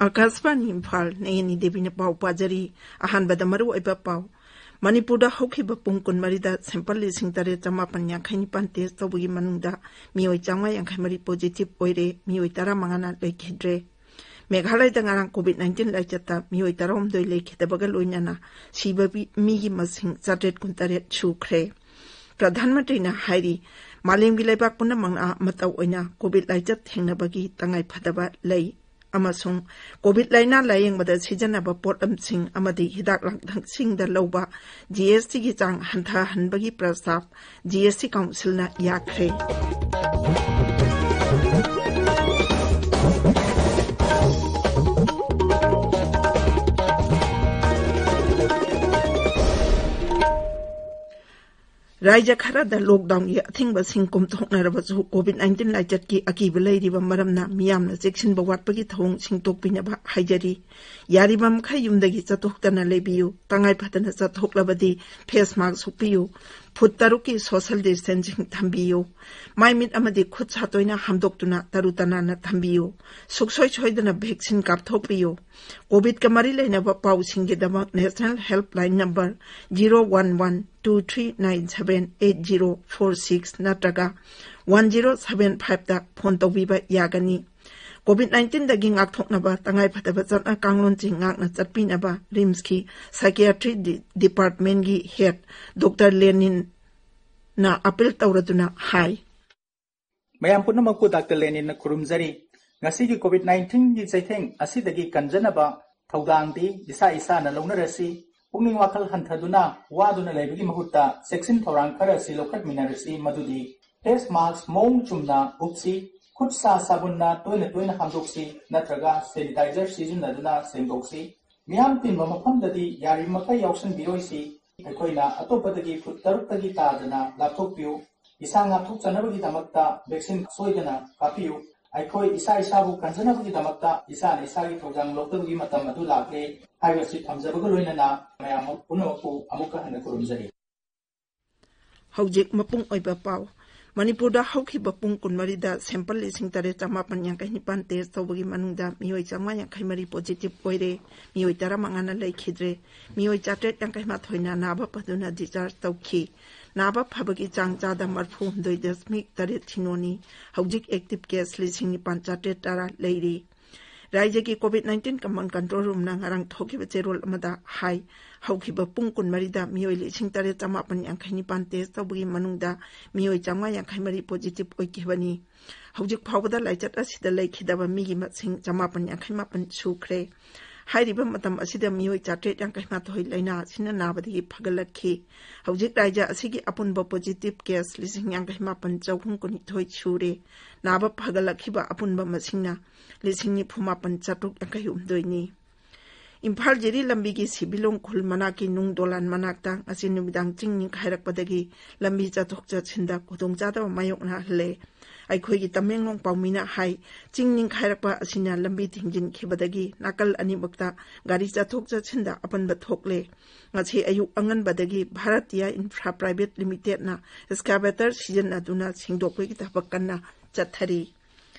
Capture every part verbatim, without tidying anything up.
ꯑꯥꯀꯥꯁꯕꯥꯅꯤ ꯏꯝꯐꯥꯜ, ꯅꯌꯅꯤ ꯗꯦꯕꯤꯅ ꯄꯥꯎ ꯄꯥꯖꯔꯤ꯫ ꯑꯍꯥꯟꯕꯗ ꯃꯔꯨꯑꯣꯏꯕ ꯄꯥꯎ꯫ ꯃꯅꯤꯄꯨꯔꯗ ꯍꯧꯈꯤꯕ ꯄꯨꯡ ꯀꯨꯟꯃꯔꯤꯗ sample ꯂꯤꯁꯤꯡ ꯇꯔꯦꯠ ꯆꯃꯥꯄꯟ ꯌꯥꯡꯈꯩ ꯅꯤꯄꯥꯟ test ꯇꯧꯕꯒꯤ ꯃꯅꯨꯡꯗ ꯃꯤꯑꯣꯏ ꯆꯥꯝꯃꯉꯥ ꯌꯥꯡꯈꯩ ꯃꯔꯤ positive ꯑꯣꯏꯔꯦ, ꯃꯤꯑꯣꯏ ꯇꯔꯥꯃꯉꯥꯅ ꯂꯩꯈꯤꯗ꯭ꯔꯦ꯫ ꯃꯦꯘꯥꯂꯌꯗ ꯉꯔꯥꯡ COVID nineteen ꯂꯥꯏꯆꯠꯇ ꯃꯤꯑꯣꯏ ꯇꯔꯥꯍꯨꯝꯗꯣꯏ ꯂꯩꯈꯤꯗꯕꯒ ꯂꯣꯏꯅꯅ ꯁꯤꯕ ꯃꯤ-, ꯃꯤꯒꯤ ꯃꯁꯤꯡ ꯆꯥꯇ꯭ꯔꯦꯠ ꯀꯨꯟꯇꯔꯦꯠ ꯁꯨꯈ꯭ꯔꯦ꯫ ꯄ꯭ꯔꯙꯥꯟ ꯃꯟꯇ꯭ꯔꯤꯅ ꯍꯥꯏꯔꯤ, ꯃꯥꯂꯦꯝꯒꯤ ꯂꯩꯕꯥꯛ ꯄꯨꯝꯅꯃꯛꯅ ꯑꯃꯠꯇ ꯑꯣꯏꯅ COVID ꯂꯥꯏꯆꯠ ꯊꯦꯡꯅꯕꯒꯤ ꯇꯉꯥꯏ ꯐꯗꯕ ꯂꯩ ꯑꯃꯁꯨꯡ COVID ꯂꯥꯏꯅꯥ ꯂꯥꯌꯦꯡꯕꯗ ꯁꯤꯖꯤꯟꯅꯕ ꯄꯣꯠꯂꯝꯁꯤꯡ ꯑꯃꯗꯤ ꯍꯤꯗꯥꯛ ꯂꯥꯡꯊꯛꯁꯤꯡꯗ ꯂꯧꯕ GSTꯒꯤ ꯆꯥꯡ ꯍꯟꯊꯍꯟꯕꯒꯤ ꯄ꯭ꯔꯁꯇꯥꯕ GST councilꯅ ꯌꯥꯈ꯭ꯔꯦ꯫ ꯔꯥꯏꯖ꯭ꯌ ꯈꯔꯗ lockdownꯒꯤ ꯑꯊꯤꯡꯕꯁꯤꯡ ꯀꯣꯝꯊꯣꯛꯅꯔꯕꯁꯨ, COVID nineteen ꯂꯥꯏꯆꯠꯀꯤ ꯑꯀꯤꯕ ꯂꯩꯔꯤꯕ ꯃꯔꯝꯅ ꯃꯤꯌꯥꯝꯅ ꯆꯦꯛꯁꯤꯟꯕ ꯋꯥꯠꯄꯒꯤ ꯊꯧꯑꯣꯡ ꯁꯤꯡꯇꯣꯛꯄꯤꯅꯕ ꯍꯥꯏꯖꯔꯤ꯫ ꯌꯥꯔꯤꯕ ꯃꯈꯩ ꯌꯨꯝꯗꯒꯤ ꯆꯠꯊꯣꯛꯇꯅ ꯂꯩꯕꯤꯌꯨ꯫ ꯇꯉꯥꯏ ꯐꯗꯅ ꯆꯠꯊꯣꯛꯂꯕꯗꯤ face mask ꯎꯞꯄꯤꯌꯨ꯫ ꯐꯨꯠ ꯇꯔꯨꯛꯀꯤ social distancing ꯊꯝꯕꯤꯌꯨ꯫ ꯃꯥꯏ ꯃꯤꯠ ꯑꯃꯗꯤ ꯈꯨꯠ ꯁꯥ ꯇꯣꯏꯅ ꯍꯥꯝꯗꯣꯛꯇꯨꯅ ꯇꯔꯨ ꯇꯅꯥꯟꯅ ꯊꯝꯕꯤꯌꯨ꯫ ꯁꯨꯛꯁꯣꯏ ꯁꯣꯏꯗꯅ vaccine ꯀꯥꯞꯊꯣꯛꯄꯤꯌꯨ꯫ COVIDꯀ ꯃꯔꯤ ꯂꯩꯅꯕ ꯄꯥꯎꯁꯤꯡꯒꯤꯗꯃꯛ National Helpline number zero one one two three nine seven eight zero four six ꯅꯠꯇ꯭ꯔꯒ one zero seven fiveꯇ phone ꯇꯧꯕꯤꯕ ꯌꯥꯒꯅꯤ꯫ COVID nineteenꯗꯒꯤ ꯉꯥꯛꯊꯣꯛꯅꯕ ꯇꯉꯥꯏꯐꯗꯕ ꯆꯠꯅ ꯀꯥꯡꯂꯣꯟꯁꯤꯡ ꯉꯥꯛꯅ ꯆꯠꯄꯤꯅꯕ RIMSꯀꯤ psychiatry ꯗꯤ-, departmentꯀꯤ head Doctor Leninꯅ appeal ꯇꯧꯔꯗꯨꯅ ꯍꯥꯏ꯫ ꯃꯌꯥꯝ ꯄꯨꯝꯅꯃꯛꯄꯨ ꯗꯥꯛꯇꯔ ꯂꯦꯅꯤꯟꯅ ꯈꯨꯔꯨꯝꯖꯔꯤ꯫ ꯉꯁꯤꯒꯤ COVID nineteenꯒꯤ ꯆꯩꯊꯦꯡ ꯑꯁꯤꯗꯒꯤ ꯀꯟꯖꯅꯕ ꯊꯧꯗꯥꯡꯗꯤ ꯏꯁꯥ ꯏꯁꯥꯅ ꯂꯧꯅꯔꯁꯤ꯫ ꯄꯨꯛꯅꯤꯡ ꯋꯥꯈꯜ ꯍꯟꯊꯗꯨꯅ ꯋꯥꯗꯨꯅ ꯂꯩꯕꯒꯤ ꯃꯍꯨꯠꯇ ꯆꯦꯛꯁꯤꯟ ꯊꯧꯔꯥꯡ ꯈꯔ ꯑꯁꯤ ꯂꯧꯈꯠꯃꯤꯟꯅꯔꯁꯤ, ꯃꯗꯨꯗꯤ face mask ꯃꯑꯣꯡ ꯆꯨꯝꯅ ꯎꯞꯁꯤ, ꯈꯨꯠ ꯁꯥ ꯁꯥꯕꯨꯟꯅ ꯇꯣꯏꯅ ꯇꯣꯏꯅ ꯍꯥꯝꯗꯣꯛꯁꯤ, ꯅꯠꯇ꯭ꯔꯒ sanitizer ꯁꯤꯖꯤꯟꯅꯗꯨꯅ ꯁꯦꯡꯗꯣꯛꯁꯤ꯫ ꯃꯤꯌꯥꯝ ꯇꯤꯟꯕ ꯃꯐꯝꯗꯗꯤ ꯌꯥꯔꯤꯕꯃꯈꯩ ꯌꯥꯎꯁꯟꯕꯤꯔꯣꯏꯁꯤ꯫ ꯑꯩꯈꯣꯏꯅ ꯑꯇꯣꯞꯄꯗꯒꯤ ꯐꯨꯠ ꯇꯔꯨꯛꯇꯒꯤ ꯇꯥꯗꯅ ꯂꯥꯞꯊꯣꯛꯄꯤꯌꯨ꯫ ꯏꯁꯥ ꯉꯥꯛꯊꯣꯛꯆꯅꯕꯒꯤꯗꯃꯛꯇ vaccine ꯁꯣꯏꯗꯅ ꯀꯥꯞꯄꯤꯌꯨ꯫ ꯑꯩꯈꯣꯏ ꯏꯁꯥ ꯏꯁꯥꯕꯨ ꯀꯟꯖꯅꯕꯒꯤꯗꯃꯛꯇ ꯏꯁꯥꯅ ꯏꯁꯥꯒꯤ ꯊꯧꯗꯥꯡ ꯂꯧꯗꯕꯒꯤ ꯃꯇꯝ ꯑꯗꯨ ꯂꯥꯛꯂꯦ ꯍꯥꯏꯕꯁꯤ ꯊꯝꯖꯕꯒ ꯂꯣꯏꯅꯅ ꯃꯌꯥꯝ ꯄꯨꯝꯅꯃꯛꯄꯨ ꯑꯃꯨꯛꯀ ꯍꯟꯅ ꯈꯨꯔꯨꯝꯖꯔꯤ꯫ ꯍꯧꯖꯤꯛ ꯃꯄꯨꯡ ꯑꯣꯏꯕ ꯄꯥꯎ꯫ ꯃꯅꯤꯄꯨꯔꯗ ꯍꯧꯈꯤꯕ ꯄꯨꯡ ꯀꯨꯟꯃꯔꯤꯗ sample ꯂꯤꯁꯤꯡ ꯇꯔꯦꯠ ꯆꯥꯃꯥꯄꯟ ꯌꯥꯡꯈꯩ ꯅꯤꯄꯥꯟ test ꯇꯧꯕꯒꯤ ꯃꯅꯨꯡꯗ ꯃꯤꯑꯣꯏ ꯆꯥꯝꯃꯉꯥ ꯌꯥꯡꯈꯩ ꯃꯔꯤ positive ꯑꯣꯏꯔꯦ꯫ ꯃꯤꯑꯣꯏ ꯇꯔꯥꯃꯉꯥꯅ ꯂꯩꯈꯤꯗ꯭ꯔꯦ꯫ ꯃꯤꯑꯣꯏ ꯆꯥꯇ꯭ꯔꯦꯠ ꯌꯥꯡꯈꯩ ꯃꯥꯊꯣꯏꯅ ꯅꯥꯕ ꯐꯗꯨꯅ discharge ꯇꯧꯈꯤ꯫ ꯅꯥꯕ ꯐꯕꯒꯤ ꯆꯥꯡ ꯆꯥꯗ ꯃꯔꯤꯐꯨ ꯍꯨꯝꯗꯣꯏ ꯗꯁꯃꯤꯛ ꯇꯔꯦꯠ ꯁꯤꯅꯣꯅꯤ꯫ ꯍꯧꯖꯤꯛ active case ꯂꯤꯁꯤꯡ ꯅꯤꯄꯥꯟ ꯆꯥꯇ꯭ꯔꯦꯠ ꯇꯔꯥ ꯂꯩꯔꯤ꯫ ꯔꯥꯖ꯭ꯌꯒꯤ COVID nineteen command control roomꯅ ꯉꯔꯥꯡ ꯊꯣꯛꯈꯤꯕ ꯆꯦꯔꯣꯜ ꯑꯃꯗ ꯍꯥꯏ, ꯍꯧꯈꯤꯕ ꯄꯨꯡ ꯀꯨꯟꯃꯔꯤꯗ ꯃꯤꯑꯣꯏ ꯂꯤꯁꯤꯡ ꯇꯔꯦꯠ ꯆꯥꯃꯥꯄꯟ ꯌꯥꯡꯈꯩ ꯅꯤꯄꯥꯟ test ꯇꯧꯕꯒꯤ ꯃꯅꯨꯡꯗ ꯃꯤꯑꯣꯏ ꯆꯥꯝꯃꯉꯥ ꯌꯥꯡꯈꯩ ꯃꯔꯤ positive ꯑꯣꯏꯈꯤꯕꯅꯤ꯫ ꯍꯧꯖꯤꯛ ꯐꯥꯎꯕꯗ ꯂꯥꯏꯆꯠ ꯑꯁꯤꯗ ꯂꯩꯈꯤꯗꯕ ꯃꯤꯒꯤ ꯃꯁꯤꯡ ꯆꯥꯃꯥꯄꯟ ꯌꯥꯡꯈꯩ ꯃꯥꯄꯟ ꯁꯨꯈ꯭ꯔꯦ꯫ ꯍꯥꯏꯔꯤꯕ ꯃꯇꯝ ꯑꯁꯤꯗ ꯃꯤꯑꯣꯏ ꯆꯥꯇ꯭ꯔꯦꯠ ꯌꯥꯡꯈꯩ ꯃꯥꯊꯣꯏ ꯂꯥꯏꯅꯥ ꯑꯁꯤꯅ ꯅꯥꯕꯗꯒꯤ ꯐꯒꯠꯂꯛꯈꯤ꯫ ꯍꯧꯖꯤꯛ ꯔꯥꯖ꯭ꯌ ꯑꯁꯤꯒꯤ ꯑꯄꯨꯟꯕ positive case ꯂꯤꯁꯤꯡ ꯌꯥꯡꯈꯩ ꯃꯥꯄꯟ ꯆꯍꯨꯝ ꯀꯨꯟꯅꯤꯊꯣꯏ ꯁꯨꯔꯦ꯫ ꯅꯥꯕ ꯐꯒꯠꯂꯛꯈꯤꯕ ꯑꯄꯨꯟꯕ ꯃꯁꯤꯡꯅ ꯂꯤꯁꯤꯡ ꯅꯤꯐꯨ ꯃꯥꯄꯟ ꯆꯥꯇ꯭ꯔꯨꯛ ꯌꯥꯡꯈꯩ ꯍꯨꯝꯗꯣꯏꯅꯤ꯫ ꯏꯝꯐꯥꯜ ꯖꯤꯔꯤ ꯂꯝꯕꯤꯒꯤ ꯁꯤꯕꯤꯂꯣꯡ ꯈꯨꯜ ꯃꯅꯥꯛꯀꯤ ꯅꯨꯡ ꯗꯣꯂꯥꯟ ꯃꯅꯥꯛꯇ ꯉꯁꯤ ꯅꯨꯃꯤꯗꯥꯡ ꯆꯤꯡ ꯅꯤꯡꯈꯥꯏꯔꯛꯄꯗꯒꯤ ꯂꯝꯕꯤ ꯆꯠꯊꯣꯛ ꯆꯠꯁꯤꯟꯗ ꯈꯨꯗꯣꯡꯆꯥꯗꯕ ꯃꯥꯌꯣꯛꯅꯍꯜꯂꯦ꯫ ꯑꯩꯈꯣꯏꯒꯤ ꯇꯃꯦꯡꯂꯣꯡ ꯄꯥꯎꯃꯤꯅ ꯍꯥꯏ, ꯆꯤꯡ ꯅꯤꯡꯈꯥꯏꯔꯛꯄ ꯑꯁꯤꯅ ꯂꯝꯕꯤ ꯊꯤꯡꯖꯤꯟꯈꯤꯕꯗꯒꯤ ꯅꯥꯀꯜ ꯑꯅꯤꯃꯛꯇ ꯒꯥꯔꯤ ꯆꯠꯊꯣꯛ ꯆꯠꯁꯤꯟꯗ ꯑꯄꯟꯕ ꯊꯣꯛꯂꯦ꯫ ꯉꯁꯤ ꯑꯌꯨꯛ ꯑꯉꯟꯕꯗꯒꯤ ꯚꯥꯔꯇꯤꯌꯥ ꯏꯟꯐ꯭ꯔꯥ ꯄ꯭ꯔꯥꯏꯚꯦꯠ ꯂꯤꯃꯤꯇꯦꯗꯅ excavator ꯁꯤꯖꯤꯟꯅꯗꯨꯅ ꯁꯦꯡꯗꯣꯛꯄꯒꯤ ꯊꯕꯛ ꯀꯟꯅ ꯆꯠꯊꯔꯤ꯫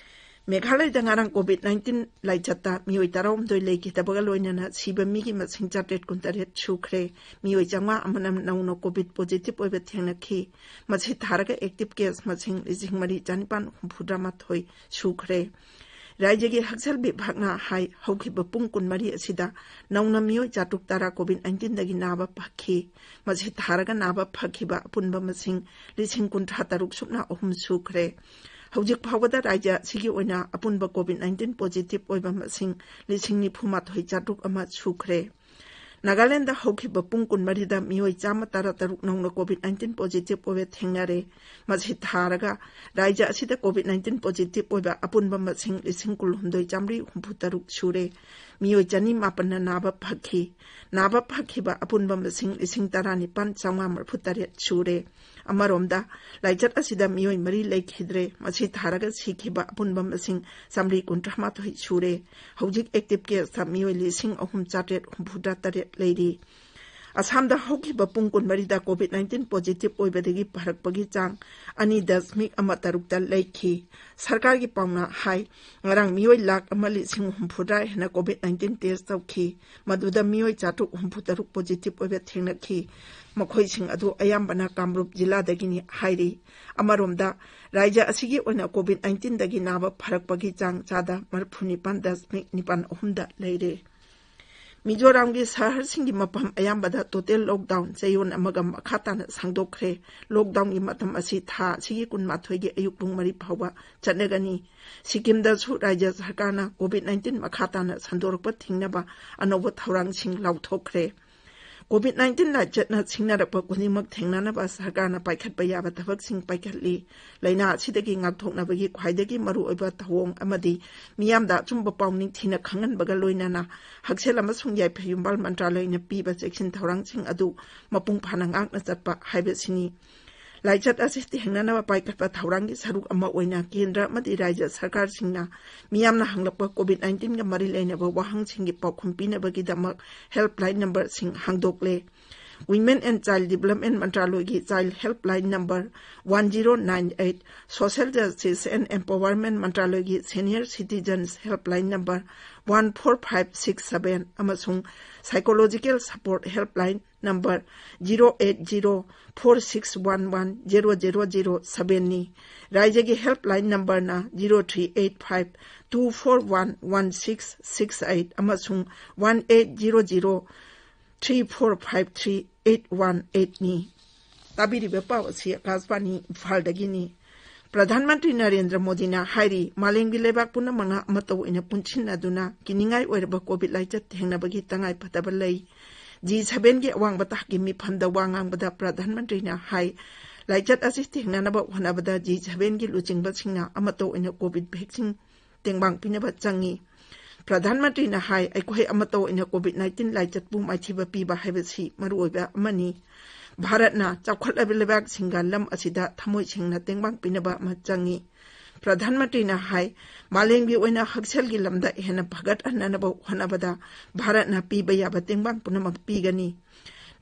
ꯃꯦꯘꯥꯂꯌꯗ ꯉꯔꯥꯡ COVID nineteen ꯂꯥꯏꯆꯠꯇ ꯃꯤꯑꯣꯏ ꯇꯔꯥꯍꯨꯝꯗꯣꯏ ꯂꯩꯈꯤꯗꯕꯒ ꯂꯣꯏꯅꯅ ꯁꯤꯕ ꯃꯤꯒꯤ ꯃꯁꯤꯡ ꯆꯥꯇ꯭ꯔꯦꯠ ꯀꯨꯟꯇꯔꯦꯠ ꯁꯨꯈ꯭ꯔꯦ꯫ ꯃꯤꯑꯣꯏ ꯆꯥꯝꯃꯉꯥ ꯑꯃꯅ ꯅꯧꯅ COVID positive ꯑꯣꯏꯕ ꯊꯦꯡꯅꯈꯤ꯫ ꯃꯁꯤ ꯊꯥꯔꯒ active case ꯃꯁꯤꯡ ꯂꯤꯁꯤꯡ ꯃꯔꯤ ꯆꯥꯅꯤꯄꯥꯟ ꯍꯨꯝꯐꯨꯇꯔꯥꯃꯥꯊꯣꯏ ꯁꯨꯈ꯭ꯔꯦ꯫ ꯔꯥꯖ꯭ꯌꯒꯤ ꯍꯛꯁꯦꯜ ꯚꯤꯚꯥꯒꯅ ꯍꯥꯏ, ꯍꯧꯈꯤꯕ ꯄꯨꯡ ꯀꯨꯟꯃꯔꯤ ꯑꯁꯤꯗ ꯅꯧꯅ ꯃꯤꯑꯣꯏ ꯆꯥꯇ꯭ꯔꯨꯛ ꯇꯔꯥ COVID nineteen ꯗꯒꯤ ꯅꯥꯕ ꯐꯈꯤ꯫ ꯃꯁꯤ ꯊꯥꯔꯒ ꯅꯥꯕ ꯐꯈꯤꯕ ꯑꯄꯨꯟꯕ ꯃꯁꯤꯡ ꯂꯤꯁꯤꯡ ꯀꯨꯟꯊ꯭ꯔꯥ ꯇꯔꯨꯛ ꯁꯨꯞꯅ ꯑꯍꯨꯝ ꯁꯨꯈ꯭ꯔꯦ꯫ ꯍꯧꯖꯤꯛ ꯐꯥꯎꯕꯗ ꯔꯥꯖ꯭ꯌ ꯑꯁꯤꯒꯤ ꯑꯣꯏꯅ ꯑꯄꯨꯟꯕ COVID nineteen positive ꯑꯣꯏꯕ ꯃꯁꯤꯡ ꯂꯤꯁꯤꯡ ꯅꯤꯐꯨ ꯃꯥꯊꯣꯏ ꯆꯥꯇ꯭ꯔꯨꯛ ꯑꯃ ꯁꯨꯈ꯭ꯔꯦ꯫ ꯅꯥꯒꯥꯂꯦꯟꯗ ꯍꯧꯈꯤꯕ ꯄꯨꯡ ꯀꯨꯟꯃꯔꯤꯗ ꯃꯤꯑꯣꯏ ꯆꯥꯝꯃ ꯇꯔꯥ ꯇꯔꯨꯛ ꯅꯧꯅ COVID nineteen positive ꯑꯣꯏꯕ ꯊꯦꯡꯅꯔꯦ꯫ ꯃꯁꯤ ꯊꯥꯔꯒ ꯔꯥꯖ꯭ꯌ ꯑꯁꯤꯗ COVID nineteen positive ꯑꯣꯏꯕ ꯑꯄꯨꯟꯕ ꯃꯁꯤꯡ ꯂꯤꯁꯤꯡ ꯀꯨꯟꯍꯨꯝꯗꯣꯏ ꯆꯥꯝꯃꯔꯤ ꯍꯨꯝꯐꯨ ꯇꯔꯨꯛ ꯁꯨꯔꯦ꯫ ꯃꯤꯑꯣꯏ ꯆꯅꯤ ꯃꯥꯄꯟꯅ ꯅꯥꯕ ꯐꯈꯤ꯫ ꯅꯥꯕ ꯐꯈꯤꯕ ꯑꯄꯨꯟꯕ ꯃꯁꯤꯡ ꯂꯤꯁꯤꯡ ꯇꯔꯥꯅꯤꯄꯥꯟ ꯆꯥꯝꯃꯉꯥ ꯃꯔꯤꯐꯨ ꯇꯔꯦꯠ ꯁꯨꯔꯦ꯫ ꯑꯃꯔꯣꯝꯗ, ꯂꯥꯏꯆꯠ ꯑꯁꯤꯗ ꯃꯤꯑꯣꯏ ꯃꯔꯤ ꯂꯩꯈꯤꯗ꯭ꯔꯦ꯫ ꯃꯁꯤ ꯊꯥꯔꯒ ꯁꯤꯈꯤꯕ ꯑꯄꯨꯟꯕ ꯃꯁꯤꯡ ꯆꯥꯝꯃꯔꯤ ꯀꯨꯟꯊ꯭ꯔꯥ ꯃꯥꯊꯣꯏ ꯁꯨꯔꯦ꯫ ꯍꯧꯖꯤꯛ active caseꯇ ꯃꯤꯑꯣꯏ ꯂꯤꯁꯤꯡ ꯑꯍꯨꯝ ꯆꯥꯇ꯭ꯔꯦꯠ ꯍꯨꯝꯐꯨꯇꯔꯥ ꯇꯔꯦꯠ ꯂꯩꯔꯤ꯫ ꯑꯁꯥꯝꯗ ꯍꯧꯈꯤꯕ ꯄꯨꯡ ꯀꯨꯟꯃꯔꯤꯗ COVID nineteen positive ꯑꯣꯏꯕꯗꯒꯤ ꯐꯔꯛꯄꯒꯤ ꯆꯥꯡ ꯑꯅꯤ ꯗꯁꯃꯤꯛ ꯑꯃ ꯇꯔꯨꯛꯇ ꯂꯩꯈꯤ꯫ ꯁꯔꯀꯥꯔꯒꯤ ꯄꯥꯎꯅ ꯍꯥꯏ, ꯉꯔꯥꯡ ꯃꯤꯑꯣꯏ ꯂꯥꯈ ꯑꯃ ꯂꯤꯁꯤꯡ ꯍꯨꯝꯐꯨꯇꯔꯥ ꯍꯦꯟꯅ COVID nineteen test ꯇꯧꯈꯤ꯫ ꯃꯗꯨꯗ ꯃꯤꯑꯣꯏ ꯆꯥꯇ꯭ꯔꯨꯛ ꯍꯨꯝꯐꯨꯇꯔꯨꯛ positive ꯑꯣꯏꯕ ꯊꯦꯡꯅꯈꯤ꯫ ꯃꯈꯣꯏꯁꯤꯡ ꯑꯗꯨ ꯑꯌꯥꯝꯕꯅ ꯀꯥꯝꯔꯨꯞ ꯖꯤꯂꯥꯗꯒꯤꯅꯤ ꯍꯥꯏꯔꯤ꯫ ꯑꯃꯔꯣꯝꯗ, ꯔꯥꯖ꯭ꯌ ꯑꯁꯤꯒꯤ ꯑꯣꯏꯅ COVID nineteenꯗꯒꯤ ꯅꯥꯕ ꯐꯔꯛꯄꯒꯤ ꯆꯥꯡ ꯆꯥꯗ ꯃꯔꯤꯐꯨ ꯅꯤꯄꯥꯟ ꯗꯁꯃꯤꯛ ꯅꯤꯄꯥꯟ ꯑꯍꯨꯝꯗ ꯂꯩꯔꯦ꯫ ꯃꯤꯖꯣꯔꯥꯝꯒꯤ ꯁꯍꯔꯁꯤꯡꯒꯤ ꯃꯐꯝ ꯑꯌꯥꯝꯕꯗ total lockdown ꯆꯌꯣꯜ ꯑꯃꯒ ꯃꯈꯥ ꯇꯥꯅ ꯁꯥꯡꯗꯣꯛꯈ꯭ꯔꯦ꯫ Lockdownꯒꯤ ꯃꯇꯝ ꯑꯁꯤ ꯊꯥ ꯑꯁꯤꯒꯤ ꯀꯨꯟꯃꯥꯊꯣꯏꯒꯤ ꯑꯌꯨꯛ ꯄꯨꯡ ꯃꯔꯤ ꯐꯥꯎꯕ ꯆꯠꯅꯒꯅꯤ꯫ ꯁꯤꯛꯀꯤꯝꯗꯁꯨ ꯔꯥꯖ꯭ꯌ ꯁꯔꯀꯥꯔꯅ COVID nineteen ꯃꯈꯥ ꯇꯥꯅ ꯁꯟꯗꯣꯔꯛꯄ ꯊꯤꯡꯅꯕ ꯑꯅꯧꯕ ꯊꯧꯔꯥꯡꯁꯤꯡ ꯂꯥꯎꯊꯣꯛꯈ꯭ꯔꯦ꯫ COVID nineteen ꯂꯥꯏꯆꯠꯅ ꯁꯤꯡꯅꯔꯛꯄ ꯈꯨꯗꯤꯡꯃꯛ ꯊꯦꯡꯅꯅꯕ ꯁꯔꯀꯥꯔꯅ ꯄꯥꯏꯈꯠꯄ ꯌꯥꯕ ꯊꯕꯛꯁꯤꯡ ꯄꯥꯏꯈꯠꯂꯤ꯫ ꯂꯥꯏꯅꯥ ꯑꯁꯤꯗꯒꯤ ꯉꯥꯛꯊꯣꯛꯅꯕꯒꯤ ꯈ꯭ꯋꯥꯏꯗꯒꯤ ꯃꯔꯨꯑꯣꯏꯕ ꯊꯧꯑꯣꯡ ꯑꯃꯗꯤ ꯃꯤꯌꯥꯝꯗ ꯑꯆꯨꯝꯕ ꯄꯥꯎ ꯅꯤꯡꯊꯤꯅ ꯈꯪꯍꯟꯕꯒ ꯂꯣꯏꯅꯅ ꯍꯛꯁꯦꯜ ꯑꯃꯁꯨꯡ ꯌꯥꯏꯐ ꯌꯨꯝꯕꯥꯜ ꯃꯟꯇ꯭ꯔꯥꯂꯌꯅ ꯄꯤꯕ ꯆꯦꯛꯁꯤꯟ ꯊꯧꯔꯥꯡꯁꯤꯡ ꯑꯗꯨ ꯃꯄꯨꯡ ꯐꯥꯅ ꯉꯥꯛꯅ ꯆꯠꯄ ꯍꯥꯏꯕꯁꯤꯅꯤ꯫ ꯂꯥꯏꯆꯠ ꯑꯁꯤ ꯊꯦꯡꯅꯅꯕ ꯄꯥꯏꯈꯠꯄ ꯊꯧꯔꯥꯡꯒꯤ ꯁꯔꯨꯛ ꯑꯃ ꯑꯣꯏꯅ ꯀꯦꯟꯗ꯭ꯔ ꯑꯃꯗꯤ ꯔꯥꯖ꯭ꯌ ꯁꯔꯀꯥꯔꯁꯤꯡꯅ ꯃꯤꯌꯥꯝꯅ ꯍꯪꯂꯛꯄ COVID nineteenꯒ ꯃꯔꯤ ꯂꯩꯅꯕ ꯋꯥꯍꯪꯁꯤꯡꯒꯤ ꯄꯥꯎꯈꯨꯝ ꯄꯤꯅꯕꯒꯤꯗꯃꯛ helpline numberꯁꯤꯡ ꯍꯥꯡꯗꯣꯛꯂꯦ꯫ Women and Child Development ꯃꯟꯇ꯭ꯔꯥꯂꯣꯏꯒꯤ child helpline number one zero nine eight, Social Justice and Empowerment ꯃꯟꯇ꯭ꯔꯥꯂꯣꯏꯒꯤ senior citizens helpline number one four five six seven ꯑꯃꯁꯨꯡ psychological support helpline number zero eight zero four six one one zero zero zero sevenꯅꯤ꯫ ꯔꯥꯖ꯭ꯌꯒꯤ helpline numberꯅ zero three eight five two four one one six six eight ꯑꯃꯁꯨꯡ one eight zero zero three four five three eight one eightꯅꯤ꯫ ꯇꯥꯕꯤꯔꯤꯕ ꯄꯥꯎ ꯑꯁꯤ ꯑꯀꯥꯁꯕꯥꯅꯤ ꯏꯝꯐꯥꯜꯗꯒꯤꯅꯤ꯫ ꯄ꯭ꯔꯙꯥꯟ ꯃꯟꯇ꯭ꯔꯤ ꯅꯔꯦꯟꯗ꯭ꯔ ꯃꯣꯗꯤꯅ ꯍꯥꯏꯔꯤ, ꯃꯥꯂꯦꯝꯒꯤ ꯂꯩꯕꯥꯛ ꯄꯨꯝꯅꯃꯛꯅ ꯑꯃꯠꯇ ꯑꯣꯏꯅ ꯄꯨꯟꯁꯤꯟꯅꯗꯨꯅ ꯀꯤꯅꯤꯡꯉꯥꯏ ꯑꯣꯏꯔꯕ COVID ꯂꯥꯏꯆꯠ ꯊꯦꯡꯅꯕꯒꯤ ꯇꯉꯥꯏ ꯐꯗꯕ ꯂꯩ꯫ G sevenꯒꯤ ꯑꯋꯥꯡꯕ ꯊꯥꯛꯀꯤ ꯃꯤꯐꯝꯗ ꯋꯥ ꯉꯥꯡꯕꯗ ꯄ꯭ꯔꯙꯥꯟ ꯃꯟꯇ꯭ꯔꯤꯅ ꯍꯥꯏ, ꯂꯥꯏꯆꯠ ꯑꯁꯤ ꯊꯦꯡꯅꯅꯕ ꯍꯣꯠꯅꯕꯗ G sevenꯒꯤ ꯂꯨꯆꯤꯡꯕꯁꯤꯡꯅ ꯑꯃꯠꯇ ꯑꯣꯏꯅ COVID vaccine ꯇꯦꯡꯕꯥꯡ ꯄꯤꯅꯕ ꯆꯪꯉꯤ꯫ ꯄ꯭ꯔꯙꯥꯟ ꯃꯟꯇ꯭ꯔꯤꯅ ꯍꯥꯏ, ꯑꯩꯈꯣꯏ ꯑꯃꯠꯇ ꯑꯣꯏꯅ COVID nineteen ꯂꯥꯏꯆꯠꯄꯨ ꯃꯥꯏꯊꯤꯕ ꯄꯤꯕ ꯍꯥꯏꯕꯁꯤ ꯃꯔꯨꯑꯣꯏꯕ ꯑꯃꯅꯤ꯫ ꯚꯥꯔꯠꯅ ꯆꯥꯎꯈꯠꯂꯕ ꯂꯩꯕꯥꯛꯁꯤꯡꯒ ꯂꯝ ꯑꯁꯤꯗ ꯊꯃꯣꯏ ꯁꯦꯡꯅ ꯇꯦꯡꯕꯥꯡ ꯄꯤꯅꯕ ꯑꯃ ꯆꯪꯉꯤ꯫ ꯄ꯭ꯔꯙꯥꯟ ꯃꯟꯇ꯭ꯔꯤꯅ ꯍꯥꯏ, ꯃꯥꯂꯦꯝꯒꯤ ꯑꯣꯏꯅ ꯍꯛꯁꯦꯜꯒꯤ ꯂꯝꯗ ꯍꯦꯟꯅ ꯐꯒꯠꯍꯟꯅꯅꯕ ꯍꯣꯠꯅꯕꯗ ꯚꯥꯔꯠꯅ ꯄꯤꯕ ꯌꯥꯕ ꯇꯦꯡꯕꯥꯡ ꯄꯨꯝꯅꯃꯛ ꯄꯤꯒꯅꯤ꯫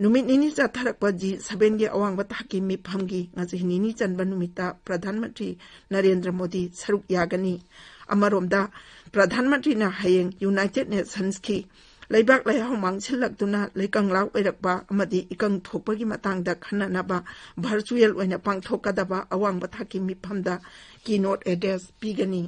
ꯅꯨꯃꯤꯠ ꯅꯤꯅꯤ ꯆꯠꯊꯔꯛꯄ ꯖꯤ ꯁꯚꯦꯟꯒꯤ ꯑꯋꯥꯡꯕ ꯊꯥꯛꯀꯤ ꯃꯤꯐꯝꯒꯤ ꯉꯁꯤ ꯅꯤꯅꯤ ꯆꯟꯕ ꯅꯨꯃꯤꯠꯇ ꯄ꯭ꯔꯙꯥꯟ ꯃꯟꯇ꯭ꯔꯤ ꯅꯔꯦꯟꯗ꯭ꯔ ꯃꯣꯗꯤ ꯁꯔꯨꯛ ꯌꯥꯒꯅꯤ꯫ ꯑꯃꯔꯣꯝꯗ, ꯄ꯭ꯔꯙꯥꯟ ꯃꯟꯇ꯭ꯔꯤꯅ ꯍꯌꯦꯡ ꯌꯨꯅꯥꯏꯇꯦꯗ ꯅꯦꯁꯟꯁꯀꯤ ꯂꯩꯕꯥꯛ ꯂꯩꯍꯥꯎ ꯃꯥꯡꯁꯤꯜꯂꯛꯇꯨꯅ ꯂꯩꯀꯪꯂꯥ ꯑꯣꯏꯔꯛꯄ ꯑꯃꯗꯤ ꯏꯀꯪ ꯊꯣꯛꯄꯒꯤ ꯃꯇꯥꯡꯗ ꯈꯟꯅꯅꯕ ꯚꯔꯆꯨꯑꯦꯜ ꯑꯣꯏꯅ ꯄꯥꯡꯊꯣꯛꯀꯗꯕ ꯑꯋꯥꯡꯕ ꯊꯥꯛꯀꯤ ꯃꯤꯐꯝꯗ ꯀꯤꯅꯣꯠ ꯑꯦꯗ꯭ꯔꯦꯁ ꯄꯤꯒꯅꯤ꯫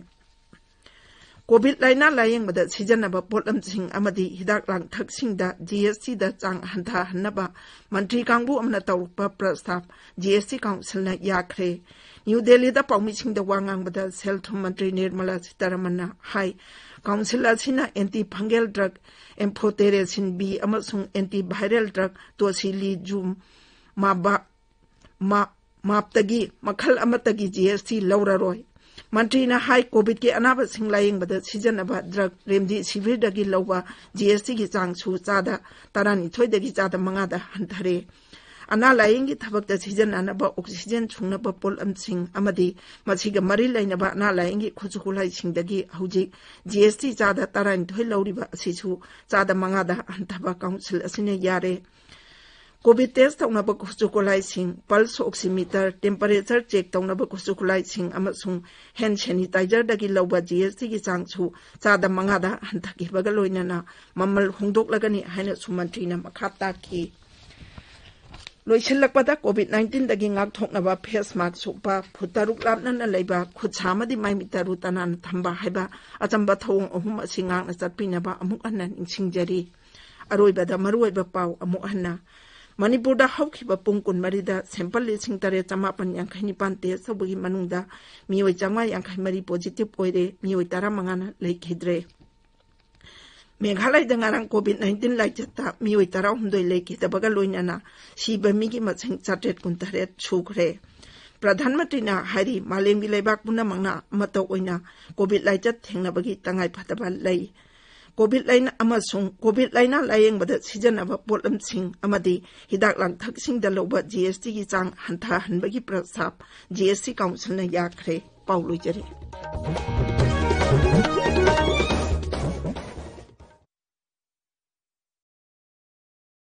ꯀꯣꯚꯤꯗ ꯂꯥꯏꯅꯥ ꯂꯥꯌꯦꯡꯕꯗ ꯁꯤꯖꯤꯟꯅꯕ ꯄꯣꯠꯂꯝꯁꯤꯡ ꯑꯃꯗꯤ ꯍꯤꯗꯥꯛ ꯂꯥꯡꯊꯛꯁꯤꯡꯗ ꯖꯤ ꯑꯦꯁ ꯇꯤꯗ ꯆꯥꯡ ꯍꯟꯊꯍꯟꯅꯕ ꯃꯟꯇ꯭ꯔꯤ ꯀꯥꯡꯕꯨ ꯑꯃꯅ ꯇꯧꯔꯛꯄ ꯄ꯭ꯔꯁꯇꯥꯕ ꯖꯤ ꯑꯦꯁ ꯇꯤ ꯀꯥꯎꯟꯁꯤꯜꯅ ꯌꯥꯈ꯭ꯔꯦ꯫ ꯅ꯭ꯌꯨ ꯗꯦꯜꯂꯤꯗ ꯄꯥꯎꯃꯤꯁꯤꯡꯗ ꯋꯥ ꯉꯥꯡꯕꯗ ꯁꯦꯜ ꯊꯨꯝ ꯃꯟꯇ꯭ꯔꯤ ꯅꯤꯔꯃꯂꯥ ꯁꯤꯇꯥꯔꯥꯃꯟꯅ ꯍꯥꯏ, ꯀꯥꯎꯟꯁꯤꯜ ꯑꯁꯤꯅ ꯑꯦꯟꯇꯤ ꯐꯪꯒꯦꯜ ꯗ꯭ꯔꯒ ꯑꯦꯝꯐꯣꯇꯦꯔꯦꯁꯤꯟ ꯕꯤ ꯑꯃꯁꯨꯡ ꯑꯦꯟꯇꯤ ꯚꯥꯏꯔꯦꯜ ꯗ꯭ꯔꯒ ꯇꯣꯁꯤꯂꯤꯖꯨꯃꯥꯕ ꯃꯥ-, ꯃꯥꯞꯇꯒꯤ ꯃꯈꯜ ꯑꯃꯠꯇꯒꯤ ꯖꯤ ꯑꯦꯁ ꯇꯤ ꯂꯧꯔꯔꯣꯏ꯫ ꯃꯟꯇ꯭ꯔꯤꯅ ꯍꯥꯏ, ꯀꯣꯚꯤꯗꯀꯤ ꯑꯅꯥꯕꯁꯤꯡ ꯂꯥꯌꯦꯡꯕꯗ ꯁꯤꯖꯤꯟꯅꯕ ꯗ꯭ꯔꯒ ꯔꯦꯝꯗꯤꯁꯤꯚꯤꯔꯗꯒꯤ ꯂꯧꯕ ꯖꯤ ꯑꯦꯁ ꯇꯤꯒꯤ ꯆꯥꯡꯁꯨ ꯆꯥꯗ ꯇꯔꯥꯅꯤꯊꯣꯏꯗꯒꯤ ꯆꯥꯗ ꯃꯉꯥꯗ ꯍꯟꯊꯔꯦ꯫ ꯑꯅꯥ ꯂꯥꯌꯦꯡꯒꯤ ꯊꯕꯛꯇ ꯁꯤꯖꯤꯟꯅꯅꯕ ꯑꯣꯛꯁꯤꯖꯦꯟ ꯁꯨꯡꯅꯕ ꯄꯣꯠꯂꯝꯁꯤꯡ ꯑꯃꯗꯤ ꯃꯁꯤꯒ ꯃꯔꯤ ꯂꯩꯅꯕ ꯑꯅꯥ ꯂꯥꯌꯦꯡꯒꯤ ꯈꯨꯠꯁꯨ ꯈꯨꯠꯂꯥꯏꯁꯤꯡꯗꯒꯤ ꯍꯧꯖꯤꯛ ꯖꯤ ꯑꯦꯁ ꯇꯤ ꯆꯥꯗ ꯇꯔꯥꯅꯤꯊꯣꯏ ꯂꯧꯔꯤꯕ ꯑꯁꯤꯁꯨ ꯆꯥꯗ ꯃꯉꯥꯗ ꯍꯟꯊꯕ ꯀꯥꯎꯟꯁꯤꯜ ꯑꯁꯤꯅ ꯌꯥꯔꯦ꯫ ꯀꯣꯚꯤꯗ ꯇꯦꯁ ꯇꯧꯅꯕ ꯈꯨꯠꯁꯨ ꯈꯨꯠꯂꯥꯏꯁꯤꯡ, ꯄꯜꯁ ꯑꯣꯛꯁꯤꯃꯤꯇꯔ, ꯇꯦꯝꯄꯔꯦꯆꯔ ꯆꯦꯛ ꯇꯧꯅꯕ ꯈꯨꯠꯁꯨ ꯈꯨꯠꯂꯥꯏꯁꯤꯡ ꯑꯃꯁꯨꯡ ꯍꯦꯟ ꯁꯦꯅꯤꯇꯥꯏꯖꯔꯗꯒꯤ ꯂꯧꯕ ꯖꯤ ꯑꯦꯁ ꯇꯤꯒꯤ ꯆꯥꯡꯁꯨ ꯆꯥꯗ ꯃꯉꯥꯗ ꯍꯟꯊꯈꯤꯕꯒ ꯂꯣꯏꯅꯅ ꯃꯃꯜ ꯍꯣꯡꯗꯣꯛꯂꯒꯅꯤ ꯍꯥꯏꯅꯁꯨ ꯃꯟꯇ꯭ꯔꯤꯅ ꯃꯈꯥ ꯇꯥꯈꯤ꯫ ꯂꯣꯏꯁꯤꯜꯂꯛꯄꯗ, ꯀꯣꯚꯤꯗ ꯅꯥꯏꯟꯇꯤꯟꯗꯒꯤ ꯉꯥꯛꯊꯣꯛꯅꯕ ꯐꯦꯁ ꯃꯥꯁꯛ ꯎꯞꯄ, ꯐꯨꯠ ꯇꯔꯨꯛ ꯂꯥꯞꯅꯅ ꯂꯩꯕ, ꯈꯨꯠ ꯁꯥ ꯑꯃꯗꯤ ꯃꯥꯏ ꯃꯤꯠ ꯇꯔꯨ ꯇꯅꯥꯟꯅ ꯊꯝꯕ ꯍꯥꯏꯕ ꯑꯆꯝꯕ ꯊꯧꯑꯣꯡ ꯑꯍꯨꯝ ꯑꯁꯤ ꯉꯥꯛꯅ ꯆꯠꯄꯤꯅꯕ ꯑꯃꯨꯛ ꯍꯟꯅ ꯅꯤꯡꯁꯤꯡꯖꯔꯤ꯫ ꯑꯔꯣꯏꯕꯗ ꯃꯔꯨꯑꯣꯏꯕ ꯄꯥꯎ ꯑꯃꯨꯛ ꯍꯟꯅ꯫ ꯃꯅꯤꯄꯨꯔꯗ ꯍꯧꯈꯤꯕ ꯄꯨꯡ ꯀꯨꯟꯃꯔꯤꯗ ꯁꯦꯝꯄꯜ ꯂꯤꯁꯤꯡ ꯇꯔꯦꯠ ꯆꯃꯥꯄꯟ ꯌꯥꯡꯈꯩ ꯅꯤꯄꯥꯟ ꯇꯦꯁ ꯇꯧꯕꯒꯤ ꯃꯅꯨꯡꯗ ꯃꯤꯑꯣꯏ ꯆꯥꯝꯃꯉꯥ ꯌꯥꯡꯈꯩ ꯃꯔꯤ ꯄꯣꯖꯤꯇꯤꯚ ꯑꯣꯏꯔꯦ, ꯃꯤꯑꯣꯏ ꯇꯔꯥꯃꯉꯥꯅ ꯂꯩꯈꯤꯗ꯭ꯔꯦ꯫ ꯃꯦꯘꯥꯂꯌꯗ ꯉꯔꯥꯡ ꯀꯣꯚꯤꯗ ꯅꯥꯏꯟꯇꯤꯟ ꯂꯥꯏꯆꯠꯇ ꯃꯤꯑꯣꯏ ꯇꯔꯥꯍꯨꯝꯗꯣꯏ ꯂꯩꯈꯤꯗꯕꯒ ꯂꯣꯏꯅꯅ ꯁꯤꯕ ꯃꯤꯒꯤ ꯃꯁꯤꯡ ꯆꯥꯇ꯭ꯔꯦꯠ ꯀꯨꯟꯇꯔꯦꯠ ꯁꯨꯈ꯭ꯔꯦ꯫ ꯄ꯭ꯔꯙꯥꯟ ꯃꯟꯇ꯭ꯔꯤꯅ ꯍꯥꯏꯔꯤ, ꯃꯥꯂꯦꯝꯒꯤ ꯂꯩꯕꯥꯛ ꯄꯨꯝꯅꯃꯛꯅ ꯑꯃꯠꯇ ꯑꯣꯏꯅ ꯀꯣꯚꯤꯗ ꯂꯥꯏꯆꯠ ꯊꯦꯡꯅꯕꯒꯤ ꯇꯉꯥꯏꯐꯗꯕ ꯂꯩ꯫ ꯀꯣꯚꯤꯗ ꯂꯥꯏꯅꯥ ꯑꯃꯁꯨꯡ ꯀꯣꯚꯤꯗ ꯂꯥꯏꯅꯥ ꯂꯥꯌꯦꯡꯕꯗ ꯁꯤꯖꯤꯟꯅꯕ ꯄꯣꯠꯂꯝꯁꯤꯡ ꯑꯃꯗꯤ ꯍꯤꯗꯥꯛ ꯂꯥꯡꯊꯛꯁꯤꯡꯗ ꯂꯧꯕ ꯖꯤ ꯑꯦꯁ ꯇꯤꯒꯤ ꯆꯥꯡ ꯍꯟꯊꯍꯟꯕꯒꯤ ꯄ꯭ꯔꯁꯇꯥꯕ ꯖꯤ ꯑꯦꯁ ꯇꯤ ꯀꯥꯎꯟꯁꯤꯜꯅ ꯌꯥꯈ꯭ꯔꯦ꯫ ꯄꯥꯎ ꯂꯣꯏꯖꯔꯦ꯫